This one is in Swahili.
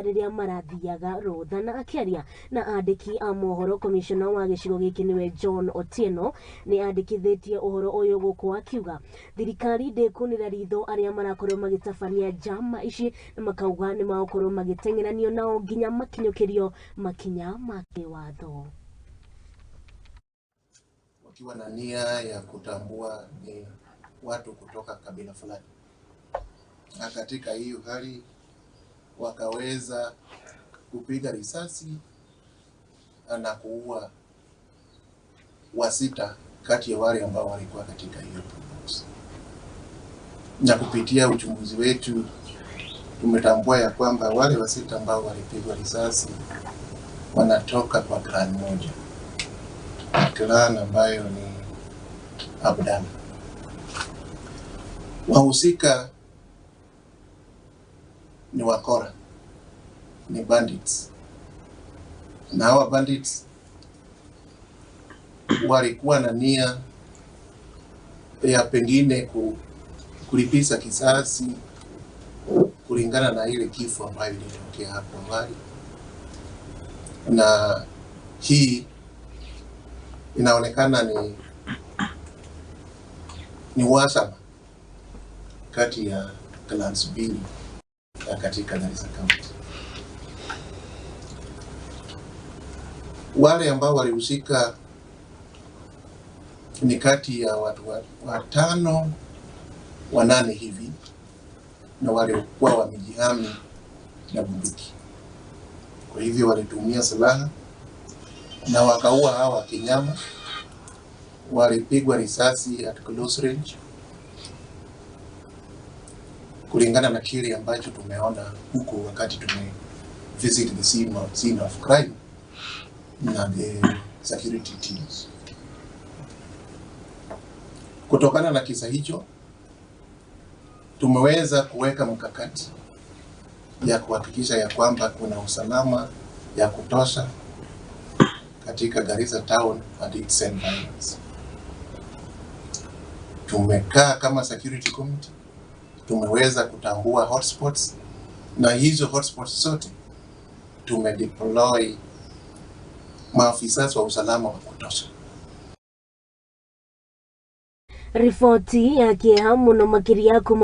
Rĩrĩa marathiaga rũtha na akĩaria na andĩki a mohoro, komishona wa gĩcigo gĩkĩ nĩwe John Otieno nĩ andĩkithĩtie ũhoro ũyũ gũkũ akiuga thirikari ndĩkũnĩra ritho arĩa marakorwo magĩtabania njama ici na makauga nĩ magũkorwo magĩteng'eranio nao nginya makinyũkĩrio makinya ma kĩwatho. Wakiwa na nia ya kutambua ni watu kutoka kabila fulani, na katika hiyo hali wakaweza kupiga risasi na kuua wasita kati ya wale ambao walikuwa katika hiyo probox. Na kupitia uchunguzi wetu tumetambua ya kwamba wale wasita ambao walipigwa risasi wanatoka kwa clan moja, clan ambayo ni Abdalla. Wahusika ni wakora, ni bandits, na hawa bandits walikuwa na nia ya pengine kulipiza kisasi kulingana na ile kifo ambayo ilitokea hapo awali, na hii inaonekana ni uhasama kati ya clans mbili katika Garissa County. Wale ambao walihusika ni kati ya watu watano wanane hivi, na walikuwa wamejihami na bunduki. Kwa hivyo walitumia silaha na wakaua hawa kinyama. Walipigwa risasi at close range kulingana na kile ambacho tumeona huko wakati tume visit the scene of crime na the security teams. Kutokana na kisa hicho, tumeweza kuweka mkakati ya kuhakikisha ya kwamba kuna usalama ya kutosha katika Garissa town and its environs. Tumekaa kama security committee, tumeweza kutambua hotspots na hizo hotspots zote tumedeploy maafisa wa usalama wa kutosha. Riboti ya kĩeha mũno makĩria kuma